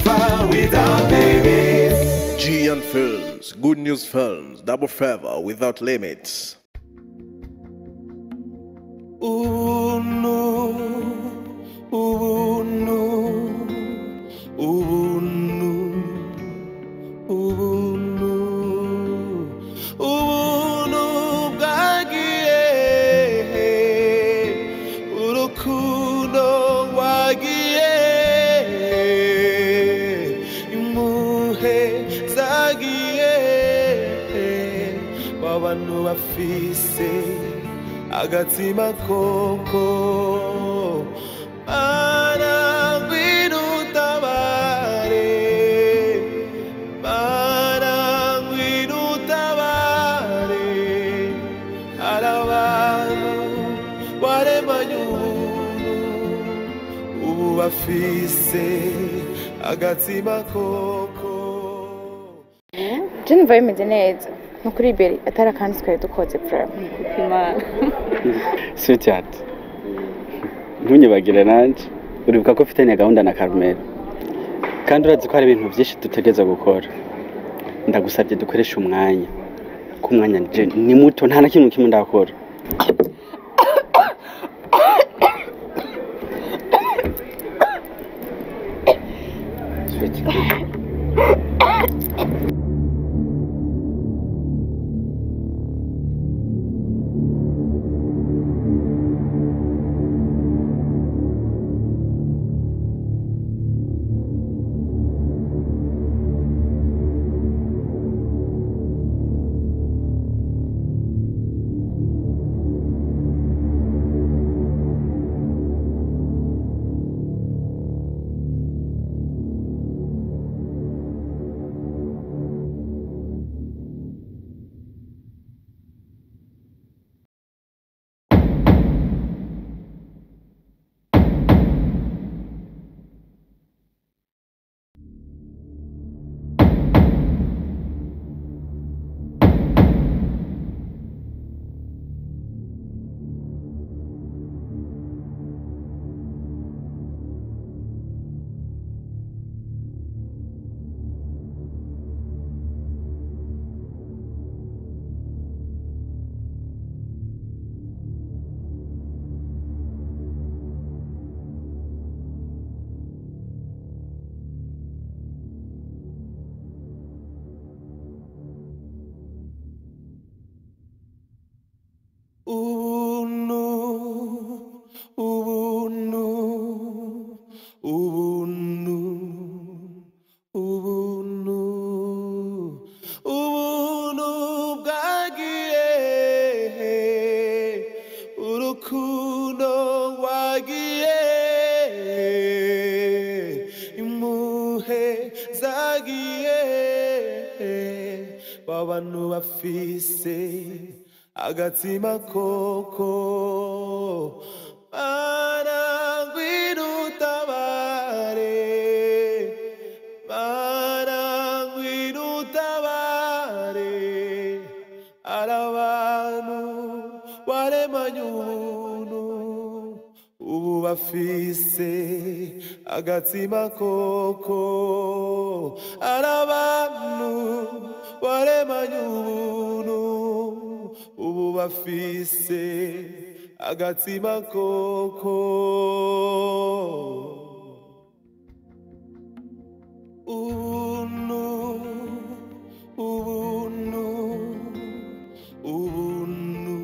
favor without limits. Gian Films, Good News Films, double favor without limits. Ubuntu, ubuntu, ubuntu, ubuntu, ubuntu bwagiye, urukundo rwagiye, impuhwe zagiye, abantu bafise agatsima koko. Mana ngwino utabare, Mana ngwino utabare, hari abantu waremanye ubuntu, ubu bafise agatsima koko. Je numva bimeze neza ni ukuri beri atari akandi twari dukoze vraiment. Imana. Sweetheart, ntunyibagire nanjye uribuka ko ufitanye gahunda na Carmel, kandi urazi ko hari ibintu byinshi dutegereza gukora. Ndagusabye dukoreshe umwanya, ko umwanya nje ni muto, nta na kimwe kimwe ndakora. Sweetheart. Ubuntu, ubuntu, ubuntu, ubuntu, ubuntu bwagiye, urukundo rwagiye, impuhwe zagiye, abantu bafise agatsima koko. Mana ngwino utabare, Mana ngwino utabare, hari abantu waremanye ubuntu, ubu bafise agatsima koko. Hari abantu waremanye ubuntu, ubu bafise agatsima koko. Ubuntu, ubuntu, ubuntu,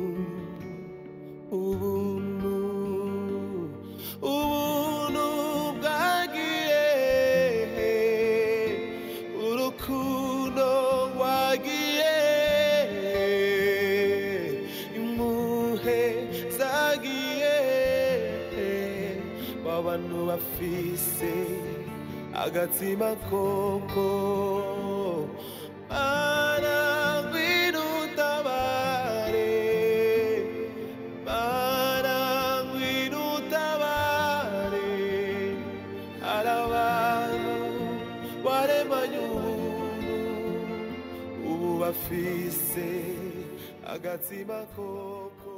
ubuntu, ubuntu bwagiye, urukundo rwagiye, impuhwe zagiye, abantu bafise agatsima koko. Mana ngwino utabare, Mana ngwino utabare, hari abantu waremanye ubuntu, ubu bafise agatsima koko.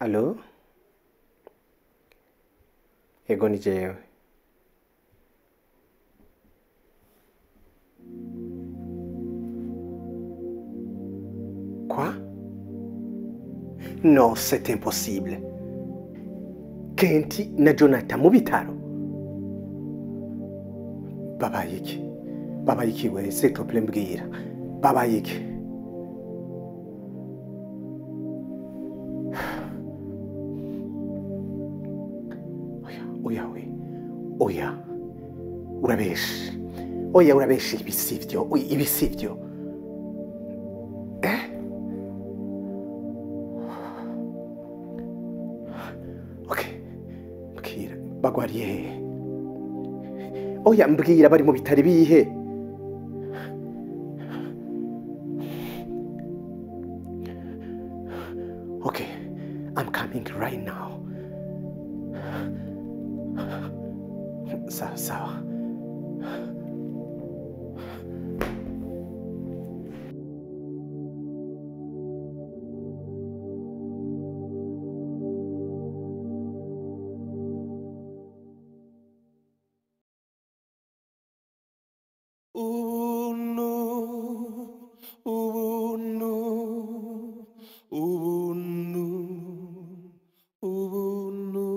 Alo? Ego ni jewe. Quoi? Non, c'est impossible. Kenti na Jonathan mu bitaro. Babaye iki? Babaye iki we? S'il te plaît mbwira. Babaye iki? Oya we. Oya. Urabeshe. Oya urabeshe ibi sivyo. Oya ibi sivyo. Eh? Okay. Mbwira bagwariye hehe? Oya mbwira bari mu bitari bihe? Okay. I'm coming right now. Sawa sawa. Ubuntu, ubuntu, ubuntu, ubuntu,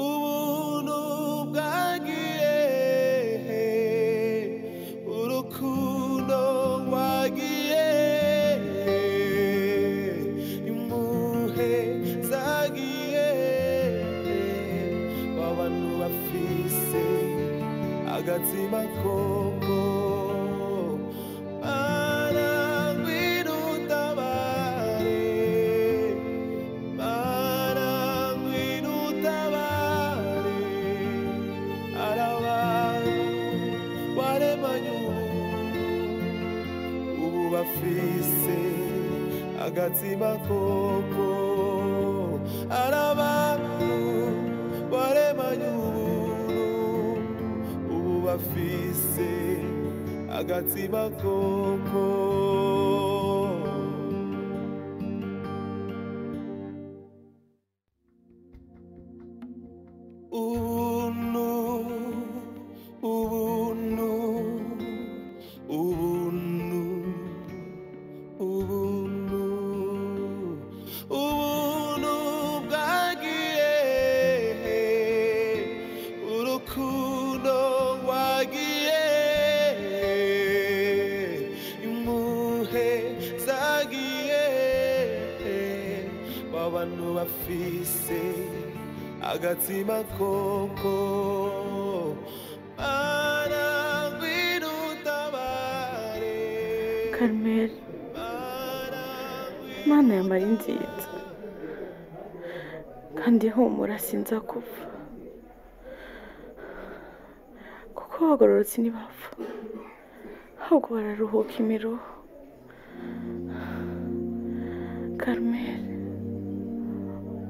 ubuntu bwagiye, urukundo rwagiye, impuhwe zagiye, abantu bafise agatsima koko. Mana ngwino utabare, Mana ngwino utabare, arabantu waremanye ubuntu, ubu bafise agatsima koko. Arabantu waremanye ubuntu, ubu bafise agatsima koko. Ubuntu, ubuntu, ubuntu, ubuntu, ubuntu bwagiye, urukundo rwagiye, impuhwe zagiye, abantu bafise agatsima koko. Mana ngwino utabare, Carmel, Mana yamara inziza kandi humura sinza kuva, kuko abagororotsi ntibapfa ahubwo bararuhuka imiruho. Carmel,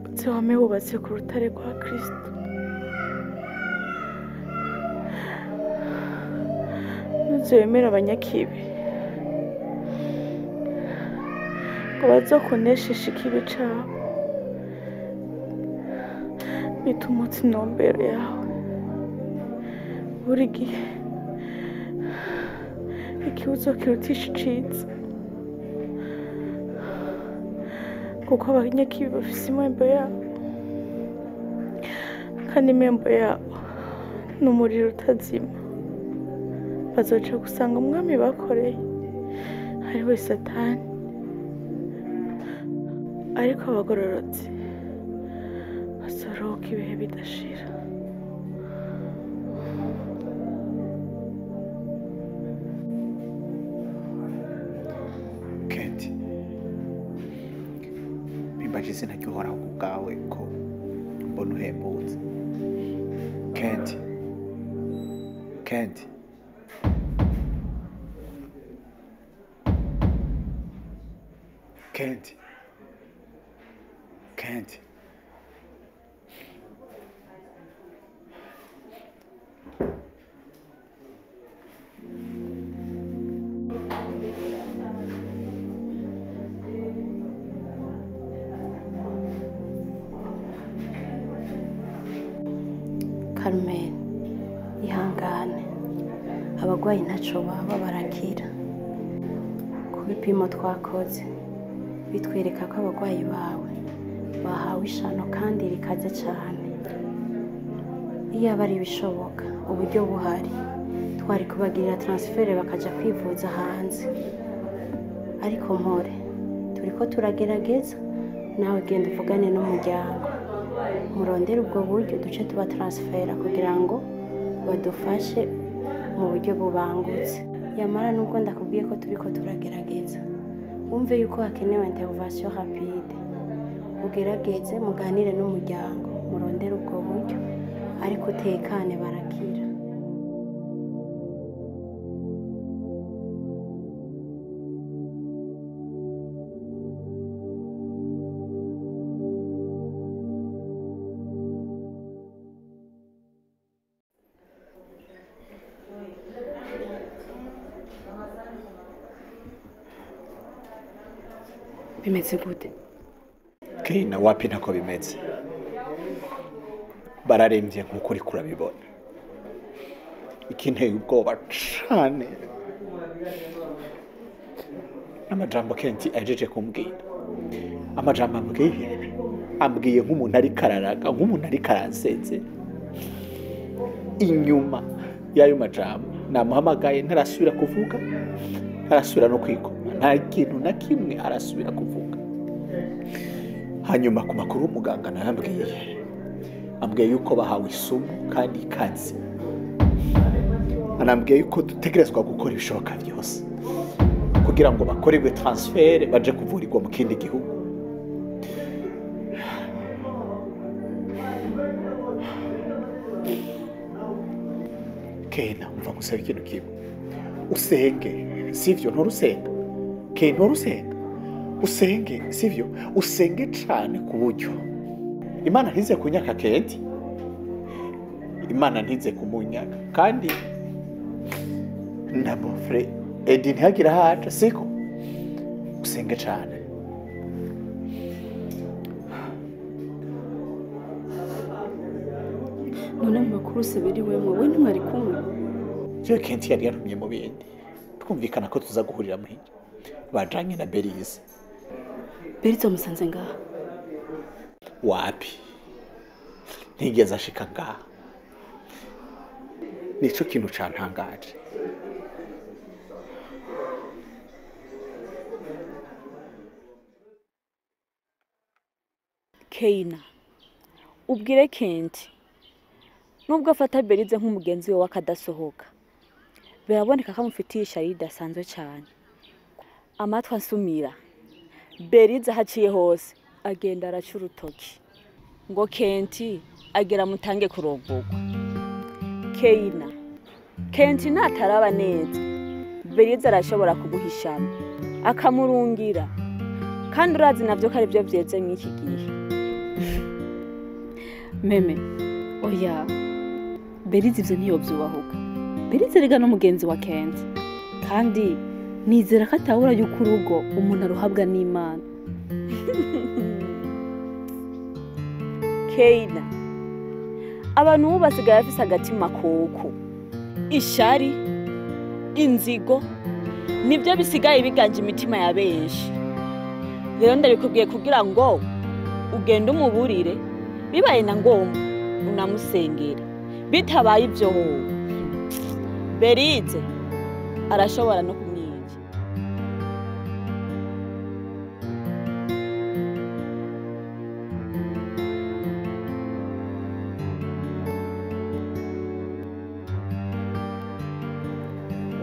utse wame wubatse ku rutare rwa Kristo, ntuze wemere abanyakibi ngo bazokuneshishe ikibi cabo. Bitumutse intumbero yawe buri gihe, ikibuzo kirutisha iciza, kuko abanyakibi bafise impembo yabo, kandi impembo yabo ni umuriro utazima. Bazoca gusanga umwami bakoreye ari we Satani, ariko abagororotsi bazoroka ibihe bidashira. Kenti, bimbaje izina ry'Uhoraho ku bwawe ko mbona uhembutse. Kenti, Kenti, Kenti, Kenti. Carmen, ihangane. Abagwayi ntaco baba barakira. Ku bipimo twakoze bitwereka ko abagwayi bawe bahawe ishano kandi rikaze cyane. Iyo aba ari ibishoboka uburyo buhari twari kubagirira transfert bakaja kwivuza hanze. Ariko mpore turiko turagerageza, nawe genda uvugane n'umuryango murondere ubwo buryo duce tuba transfera kugira ngo badufashe mu buryo bubangutse. Yamara nubwo ndakubwiye ko turiko turagerageza, wumve yuko hakenewe intervention rapide. Ugerageze muganire n'umuryango murondere ubwo buryo, ariko utekane barakira. Bimeze gute? Kina wapi ntako bimeze. Bararemvye nkuko uri kurabibona. Ikinteye ubwoba cane. Amajambo Kenti ajeje kumbwira. Amajambo ambwiye. Ambwiye nk'umuntu ari kararaga, nk'umuntu ari karanseze. Inyuma y'ayo majambo namuhamagaye ntarasubira kuvuga, ntarasubira no kwikoma. Nta kintu na kimwe arasubira kuvuga. Hanyuma ku makuru muganga narambwiye, ambwiye yuko bahawe isumu kandi ikaze. Anambwiye yuko dutegerezwa gukora ibishoboka byose kugira ngo bakorerwe transfert baje kuvurirwa mu kindi gihugu. Kena umva gusaba ikintu kimwe, usenge sivyo? Nturusenga Ke nturusenga, usenge sivyo? Usenge cane ku buryo Imana ntize kunyaka Kenti, Imana ntize kumunyaka kandi na bofre Edi ntihagira haca siko. Usenge cane. None mu makuru se biriwemwe we ntimwari kumwe? Je Kenti yari yarumye mu bindi, twumvikana ko tuza guhurira muhira. Bajanye na Berize. Berize musanze ngaha? Wapi, ntigeze ashika ngaha. Nico kintu cantangaje. Keina, ubwire Kenti nubwo afata Berize nk'umugenzi we wakadasohoka, biraboneka ko amufitiye ishari ridasanzwe cyane. Amatwi ansumira Berize haciye hose agenda araca urutoki ngo Kenti agera mutange kurongorwa. Keina, Kenti nataraba neza Berize arashobora kumuhishana akamurungira, kandi urazi navyo ko ari byo vyeze mw'iki gihe. Meme, oya, Berize ivyo ntiyovyubahuka. Berize rega n'umugenzi wa Kenti, kandi nizera ko atahura yuko urugo umuntu aruhabwa n'Imana. Keina, abantu ubu basigaye bafise agatima koko, ishari, inzigo nibyo bisigaye biganje imitima ya benshi. Rero ndabikubwiye kugira ngo ugende umuburire, bibaye na ngombwa unamusengere. Bitabaye ibyo Berize arashobora no kumwica.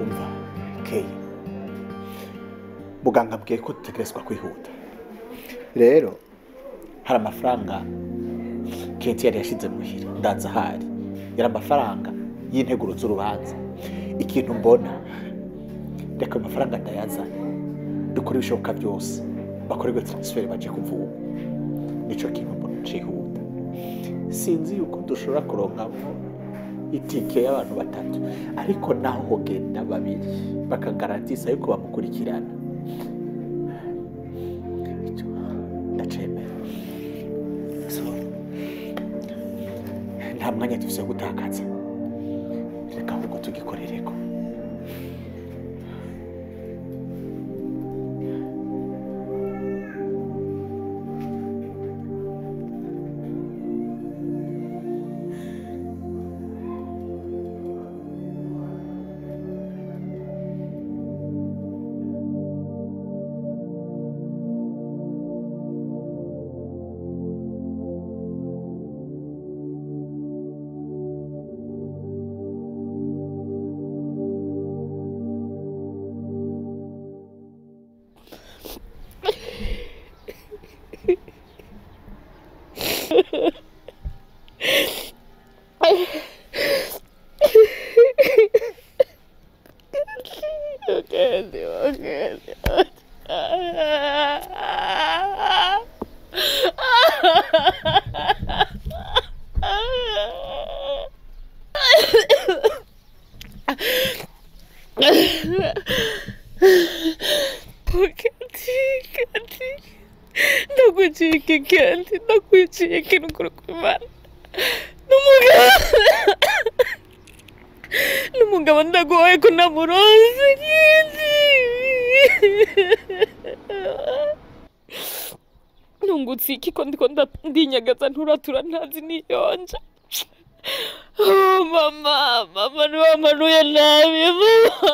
Umva Kei, muganga ambwiye ko dutegerezwa kwihuta. Rero hari amafaranga Kenti yari yashize muhira, ndaza ahari yari amafaranga y'integuro z'urubanza. Ikintu mbona, reka ayo mafaranga ndayazane, dukore ibishoboka byose bakorerwe transfert baje kuvurwa. Nico kintu mbona cihuta. Sinzi yuko dushobora kuronkamo itike y'abantu batatu, ariko naho hogenda babiri bakagarantisa yuko bamukurikirana. Icyo ndacemera. So, nta Nta mwanya dufise wo gutakaza, reka ahubwo tugikorereko. N'umugabo ndagoye ko namuronse Kenti. Nungutse iki ko ndiko ndinyagaza nturatura ntazi niyonja. Oh mama, mama niwamanuye nabi mama.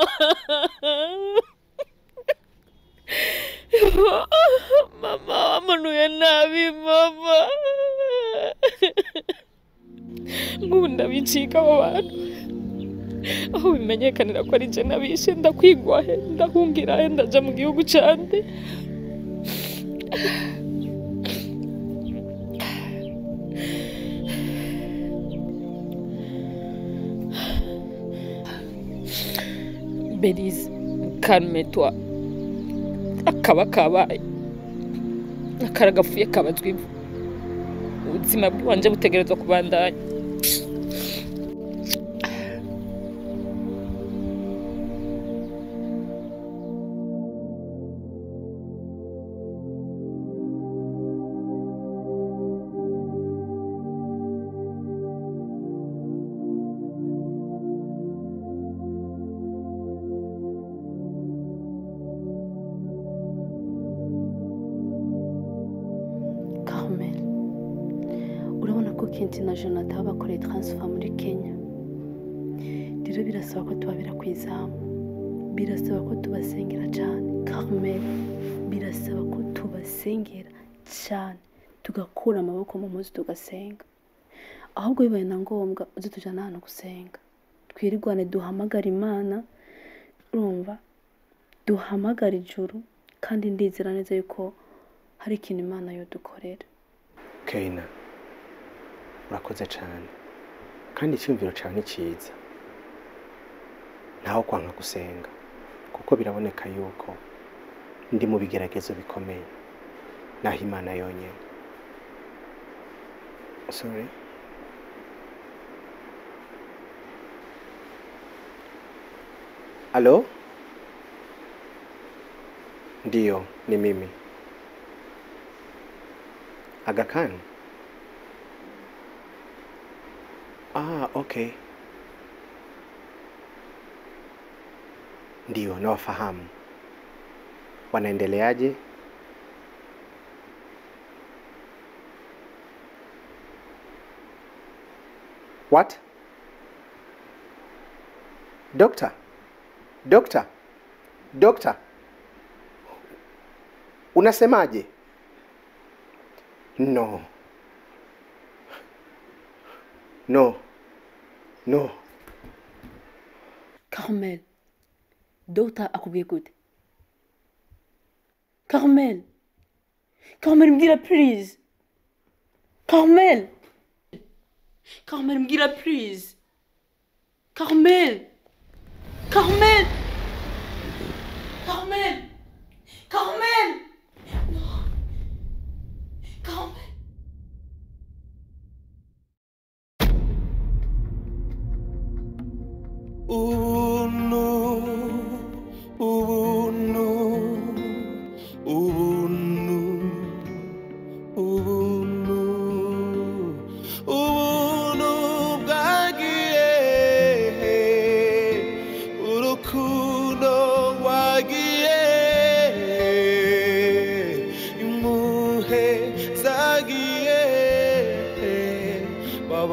Mama wamanuye nabi mama. Nk'ubu ndabicika abo bantu aho bimenyekanira ko ari je nabishe, ndakwigwa he, ndahungira he, ndaja mu gihugu cande. Belize, calme-toi. Akaba kabaye, akara gapfuye kabazwa ivu. Ubuzima bwanje butegerezwa kubandanya. Carmel, urabona ko Kenti na Jonathan bakoreye transfer muri Kenya. Rero birasaba ko tubabera ku izamu, birasaba ko tubasengera cyane. Carmel, birasaba ko tubasengera cyane, tugakura amaboko mu muzi tugasenga. Ahubwo bibaye na ngombwa uze tujana ahantu gusenga, twirigwane duhamagara Imana, urumva duhamagara ijuru, kandi ndizera neza yuko hari ikintu Imana yodukorera. Keina, urakoze cyane kandi icyumviro cyawe ni cyiza. Ntaho kwanga gusenga kuko biraboneka yuko ndi mu bigeragezo bikomeye, naho Imana yonyine. Sorry. Alo? Ndiyo, ni mimi. Aga Khan? Ah, okay. Ndiyo, nawafahamu. Wanaendeleaje? What? Doctor? Doctor? Doctor? Unasemaje? No. No. No. Carmel, Dr. akubwiye gute? Carmel, Carmel mbwira please. Carmel, Carmel mbwira please. Carmel, Carmel, Carmel, Carmel. No. Carmel. Ubuntu, ubuntu, ubuntu, ubuntu, ubuntu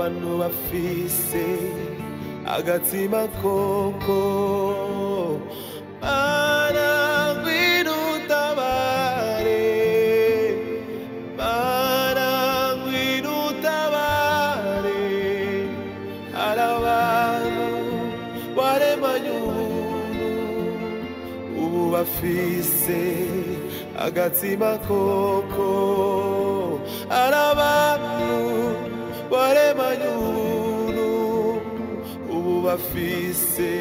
Abantu bafise agatsima koko. Mana ngwino utabare, Mana ngwino utabare, hari abantu waremanye ubuntu ubu bafise agatsima koko. Hari abantu waremanye ubuntu ubu bafise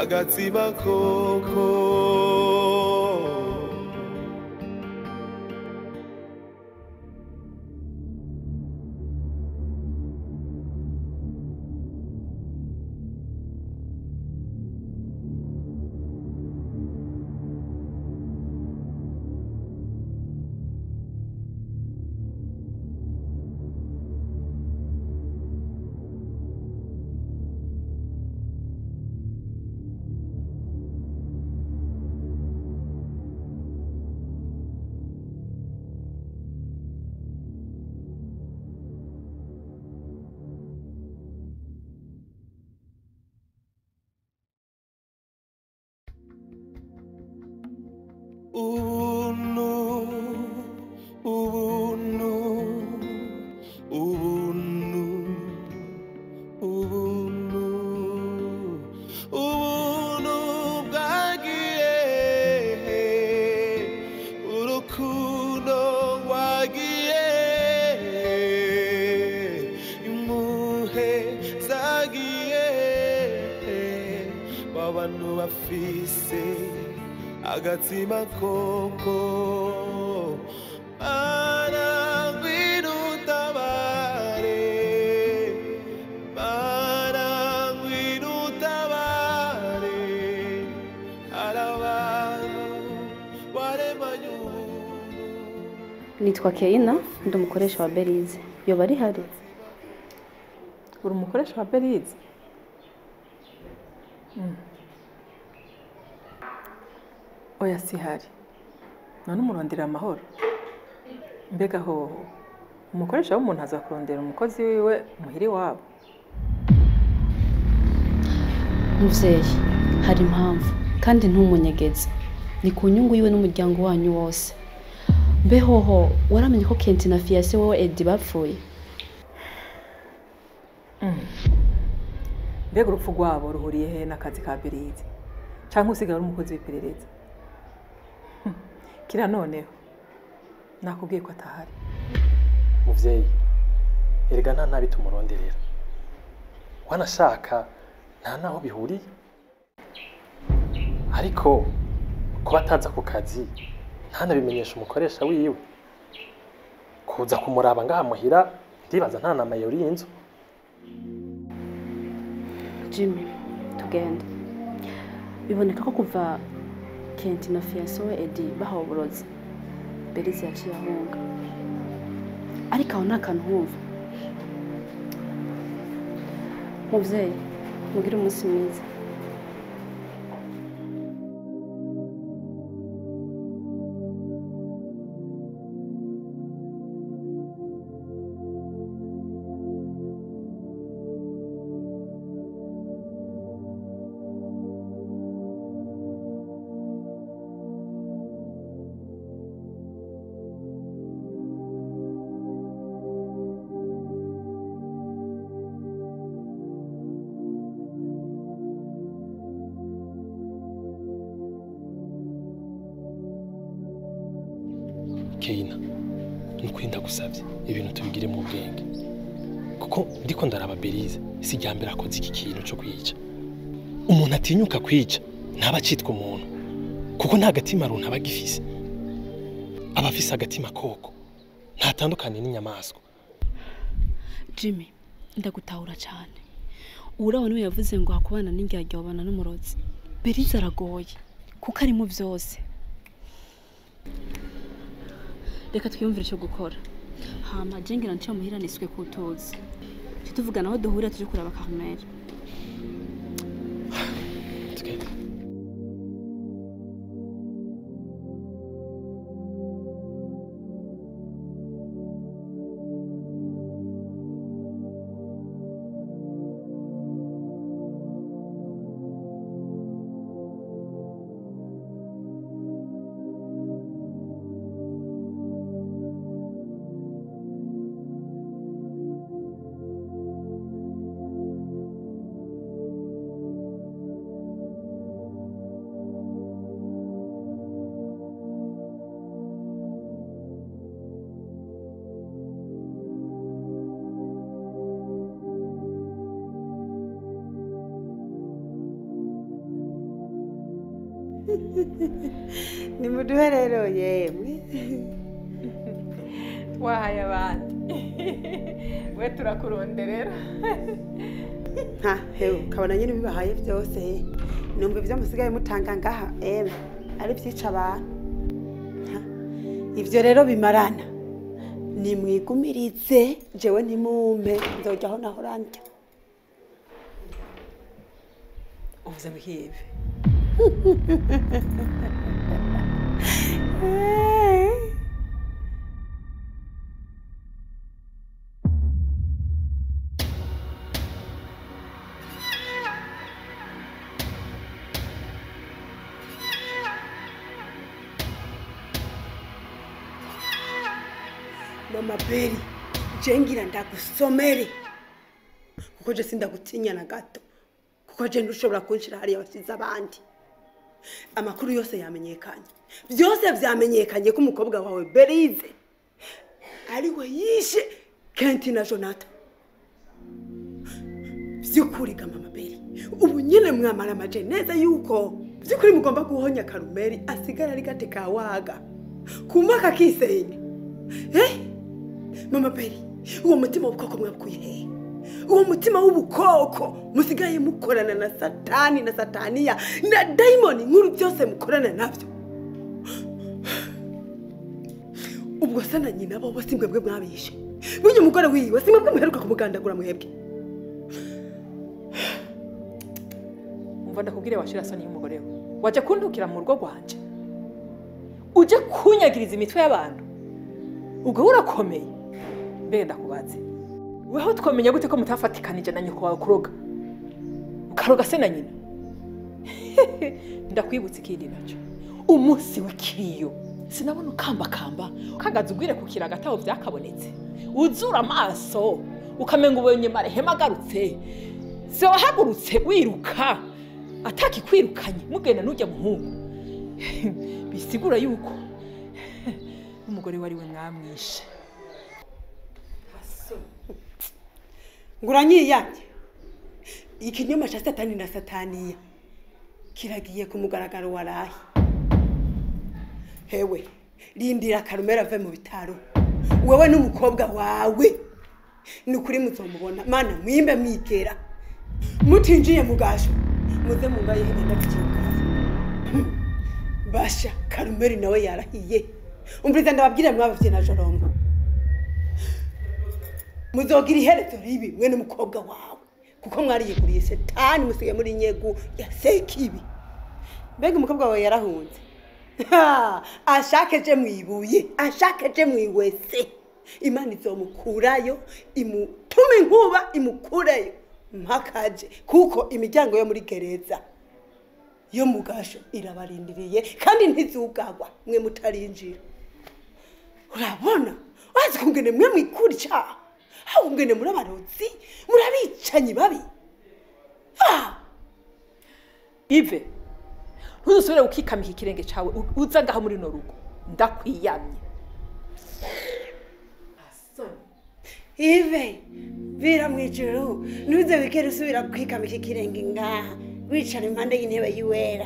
agatsima koko. Ubuntu, ubuntu, ubuntu, ubuntu, ubuntu bwagiye, urukundo rwagiye, impuhwe zagiye, abantu bafise agatsima koko. Mana ngwino utabare, Mana ngwino utabare, hari abantu waremanye ubuntu. Nitwa Keina, ndi umukoresha wa Berize. Yoba ari hari? Uri umukoresha wa Berize? Oya sihari. None umurondera amahoro. Mbega hoho umukoresha w'umuntu aza kurondera umukozi wiwe muhiri wabo. Muvyeyi, hari impamvu kandi ntumunyegeze. Ni ku nyungu yiwe n'umuryango wanyu wose. Mbe hoho waramenye ko Kenti na fiancé wowe Edi bapfuye? Mbega urupfu rwabo ruhuriye he n'akazi ka Berize? Canke usigaye uri umukozi w'iperereza? Kira noneho nakubwiye ko atahari. Muvyeyi, erega nta nabi tumuronderera, wanashaka nta naho bihuriye, ariko kuba ataza ku kazi ntanabimenyesha umukoresha wiwe, kuza kumuraba ngaha muhira ndibaza nta nama yori inzu. Jimmy, tugende. Biboneka ko kuva Kenti na fiancé we Edi bahawe uburozi, Berize yaciye ahunga. Ariko aho nta kantu wumva. Muvyeyi, mugire umunsi mwiza. Keina, nukuri ndagusavye ibintu tubigire mu bwenge, kuko ndiko ndaraba Berize si irya mbere akoze iki kintu co kwica. Umuntu atinyuka kwica ntaba acitwa umuntu, kuko nta gatima runtu aba agifise. Aba afise agatima koko, ntatandukanye n'inyamaswa. Jimmy, ndagutahura cyane. Uraho niwe yavuze ngo hakubana n'indyarya wabana n'umurozi. Berize aragoye kuko ari mu vyose. Reka twiyumvire icyo gukora. Hama jengira nciye muhira niswe kutoza. Tuvugana aho duhurira tuje kuraba Carmel. Tugende. Nimuduhe rero yemwe. Wahaye abandi. We turakuronderera. Ha, hewe kabona nyine bibahaye byose. Numva ibyo musigaye mutanga ngaha emwe ari byica abantu. Ivyo rero bimarana. Nimwigumirize jewe ntimume nzojyaho naho randya. Uvuze ngo ihibe. Mama Beri, jengira ndagusomere kuko je sindagutinya na gato, kuko je ntushobora kunshira hariya basize abandi. Amakuru yose yamenyekanye, byose vyamenyekanye ko umukobwa wawe Berize ariwe yishe Kenti na Jonathan. Vyukuri ga Mama Beri, ubu nyene mwamara amaje neza yuko vyukuri mugomba guhonya Karumeri asigara ari gate kawaga kumaka kisenya. Mama Beri, uwo mutima w'ubukoko mwabkuye hehe? Uwo mutima w'ubukoko musigaye mukorana na Satani na Sataniya na daimoni nkuru byose mukorana navyo. Ubwo se na nyina bo simwebwe mwabishe. Bunye umugore wiwe simwebwe muheruka kumugandagura mwebwe. Umva ndakubwire washira soni y'umugore we. Waje kuntukira mu rugo rwanje. Uje kunyagiriza imitwe y'abantu. Ubwo urakomeye. Mbe ndakubaze. Weho twamenya gute ko mutafatikanije na nyoko wawe kuroga? Ukaroga se na nyina. Ndakwibutsa ikindi naco. Umunsi w'ikiriyo sinabona ukamba kamba ukagaza ugwire ku kiraga taho byakabonetse. Uzura amaso ukamenga ubonye marehema agarutse. Se wahagurutse wiruka ataki kwirukanye mugenda nujya muhungu. Bisigura yuko umugore wari we mwamwishe. Nguranyiyanje ikinyoma cha Satani na Sataniya kiragiye ku mugaragaro warahi. Hewe rindira Karumera ave mu bitaro wewe n'umukobwa wawe nukuri muzomubona. Mana mwimbe mwigera mutinjiye mugasho muze mungaye ndakikiruka. Basha Karumeri nawe yarahiye. Umbriza ndababwira mwabavye na Jorongo. Muzogira iherezo ribi mwene mukobwa wawe kuko mwariyeguriye Satani musigaye muri nyegu ya Sekibi. Mbega umukobwa wawe yarahunze. Ashakeje mwibuye, ashakeje mwiwese. Imana izomukurayo, imutume inkuba imukureyo mpakaje, kuko imiryango yo muri gereza yo mugasho irabarindiriye kandi ntizugagwa mwe mutarinjira. Urabona wazi kungene mwe mwikura icaha, aho kungene muri abarozi murabicanyi babi. Ive ntuzusubire gukikamika ikirenge cawe uza ngaha muri no rugo ndakwiyamye. Ive vira mwijuru ntuze wigere usubira kwikamika ikirenge ngaha wicara impande y'intebe y'uwera.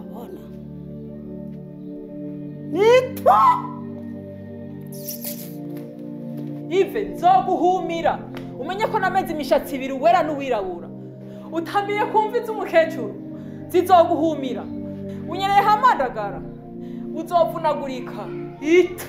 Abona nitwa Ive nzoguhumira umenye ko nameze imishatsi ibiri uwera n'uwirabura. Utamiye kumva iz'umukecuru zizoguhumira unyereye hamandagara uzovunagurika itu.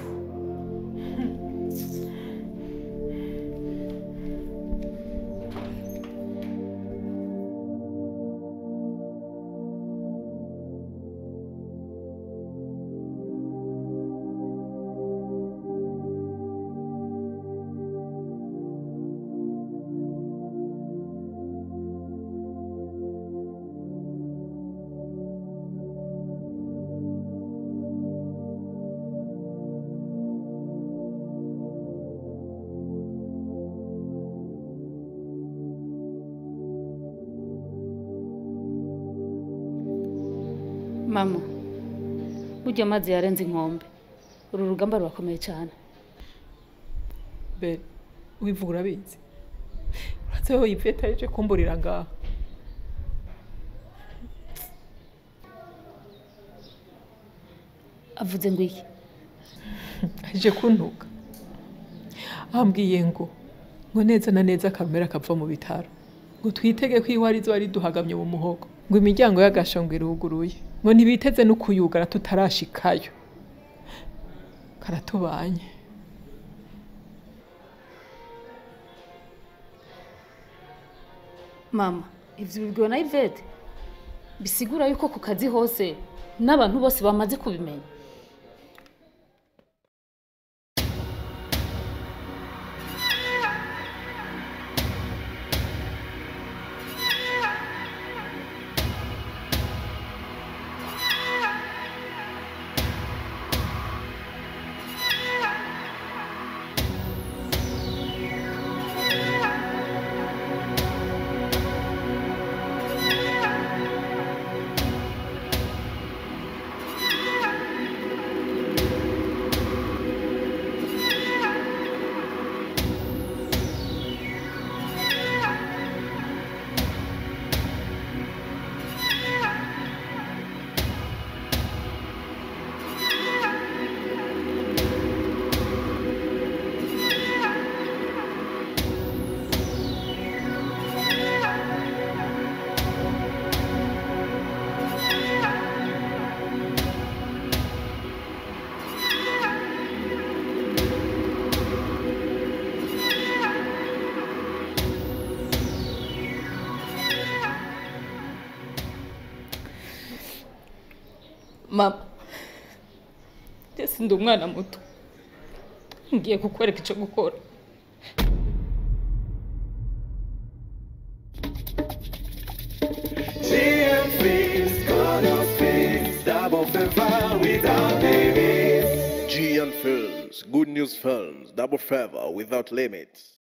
Mama, burya amazi yarenze inkombe. Uru rugamba rurakomeye cyane. Be, wivuga urabizi. Uratse wowe Yvette yaje kumburira ngaha. Avuze ngo iki? Aje kuntuka. Ambwiye ngo neza na neza Carmela akava mu bitaro. Ngo twitege ko ihwa arizo ari duhagamye mu muhogo. Ngo imiryango y'agashongo iruguruye. Ngo ntibiteze no kuyugara tutarashikayo. Karatubanye. Mama, ivyo bibwiwe na Yvette bisigura yuko ku kazi hose n'abantu bose bamaze kubimenya. Mama, ndi umwana muto, ngiye kukwereka icyo gukora. GN Films, Good News Films, double favor without limits.